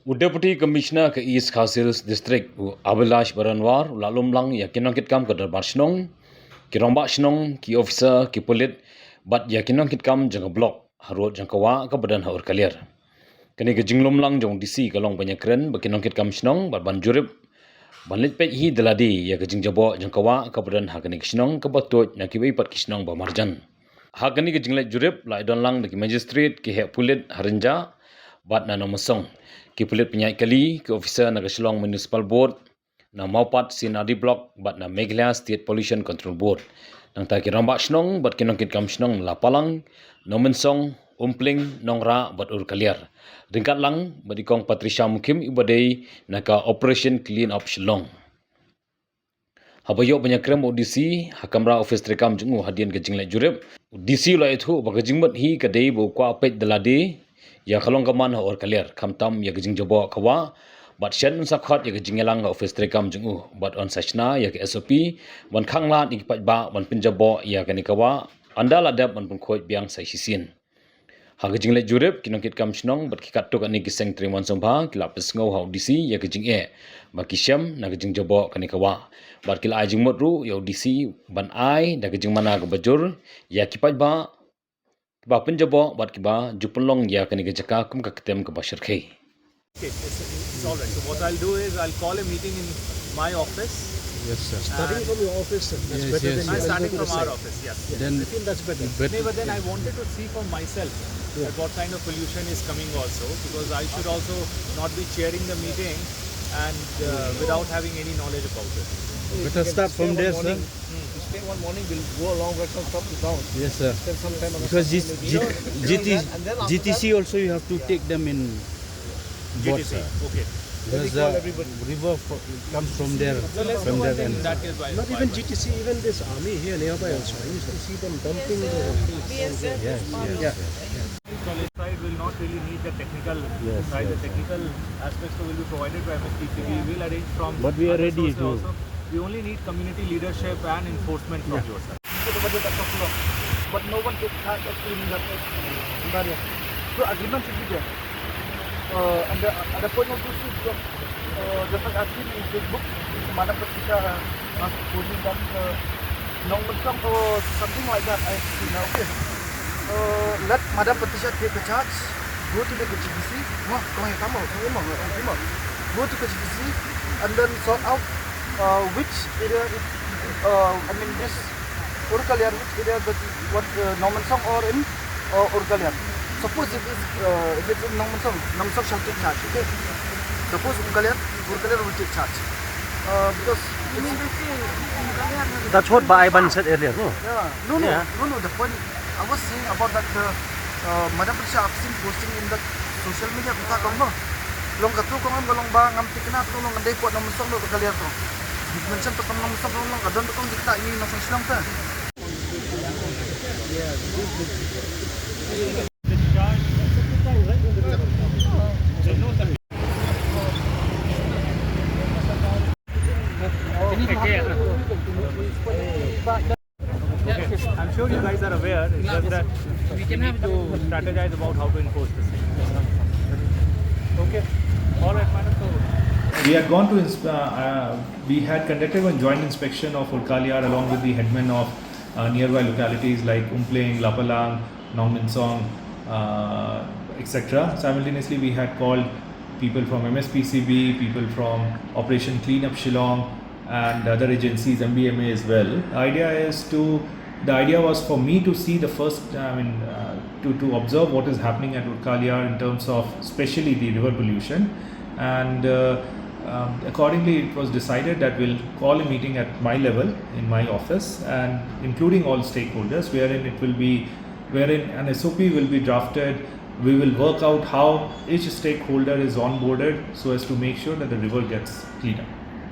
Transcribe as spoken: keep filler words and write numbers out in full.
U Deputy Commissioner ka East Khasi Hills District, u Abhilash Baranwar, u la lum lang ïa ki nongkitkam ka dorbar shnong, ki rangbah shnong, ki officer, ki pulit, bad ïa ki nongkitkam jong ka block, harud jong ka wah kaba don ha Urkaliar. Kane ka jinglum lang jong u D C ka long ban ïakren bad ki nongkitkam shnong, bad ban jurip, ban leit peit hi da lade ïa ka jingjaboh jong ka wah kaba don ha kane ka shnong kaba tuid na kiwei pat ki shnong ba marjan. Ha kane ka jingleit jurip la ïadon lang da ki magistrate, ki heh pulit ha Rynjah bad na Nongmensong, ki pulit pynïaid kali, ki officer na ka Shillong Municipal Board, na Mawpat C and R D Block bad na Meghalaya State Pollution Control Board. Nangta ki rangbah shnong bad ki nongkitkam shnong na Lapalang, Nongmensong, Umpling, Nongrah bad Urkaliar, ryngkat lang bad i Kong Patricia Mukhim iba dei na ka Operation Clean Up Shillong. Haba ïoh ban ïakren bad u D C ha kamra office treikam jong u hadien ka jingleit jurip, u D C u la ïathuh ba ka jingmut hi ka dei ba u kwah peit da lade ïa ka long ka man ha Urkaliar, khamtam ïa ka jingjaboh ka wah, bad shen un sa khot ïa ka jingïalang ha office treikam jong u, bad un sa shna ïa ka S O P ban khanglad ïa ki paidbah ban pynjaboh ïa kane ka wah ynda la dep ban pynkhuid biang sa shisien. Ha ka jingleit jurip, ki nongkitkam shnong bad ki katto katne ki seng trei mon sngewbha ki la pynsngew ha u D C ïa ka jingeh ba ki shem na ka jingjaboh kane ka wah, bad ki la ai jingmut ruh ïa u D C ban ai da ka jingmana kaba jur ïa ki paidbah kiba pynjaboh bad kiba ju pynlong ïa kane ka jaka kum ka ktem kaba shyrkhei. Okay, it's, it's all right. So what I'll do is I'll call a meeting in my office. Yes, sir. Starting from your office, sir. That's better than... I'm starting from our office, yes. Then I feel that's better. No, but then I wanted to see for myself that what kind of pollution is coming also, because I should also not be chairing the meeting and, uh, without having any knowledge about it. Better start from there, sir. You stay one morning, we'll go along right from top to down. Yes, sir. Spend some time on the... Because G-, G-, G T C also, you have to take them in boat, sir. Okay. Because the river fo-, comes from there, from there end. Not even G T C, even this army here nearby also. I used to see them dumping the... Yes, yes, yes. Side will not really need the technical side. The technical aspects will be provided by M S P C B. We'll arrange from... But we are ready to also. We only need community leadership and enforcement from your side. But no one takes charge of cleaning up the area. So agreement should be there. Uh, and the other point of this is that, uh, just like I've seen in Facebook, Madam Patricia, uh, posting that, uh, Nongmensong or something like that, I've seen, uh, okay. Uh, let Madam Patricia take the charge, go to the K H A D C, no, kong ya tamo, kong ya mo, kong ya mo. Go to K H A D C and then sort out, uh, which area is, uh, I mean, this Urkaliar, which area that you want, uh, Nongmensong or in, uh, Urkaliar. Suppose if it's, uh, if it's in Nongmensong, Nongmensong shall take charge, okay? Suppose Urkaliar, Urkaliar will take charge. Uh, because it's... That's what Ba Ivan said earlier, no? Yeah. No, no, no, no, the point I was saying about that, uh, uh, Madam Patricia, I've seen posting in the social media, kata kong, no? Long katu kong, em, long ba ngam tikna tu, long ndai kuat Nongmensong, no, Urkaliar tu. Mention tu kong Nongmensong, long, long, adon tu kong dikta ini Nongmensong Shillong tu. I'm sure you guys are aware, it's just that we can have to strategize about how to enforce this thing. Okay. All right, madam. So we had gone to insp-, uh, uh, we had conducted one joint inspection of Urkaliar along with the headmen of, uh, nearby localities like Umpling, Lapalang, Nongmensong, uh, et cetera. Simultaneously, we had called people from M S P C B, people from Operation Clean Up Shillong, and other agencies, M B M A as well. The idea is to, the idea was for me to see the first, I mean, uh, to, to observe what is happening at Urkaliar in terms of especially the river pollution. And, uh, um, accordingly, it was decided that we'll call a meeting at my level in my office, and including all stakeholders, wherein it will be, wherein an S O P will be drafted. We will work out how each stakeholder is onboarded so as to make sure that the river gets cleaned up.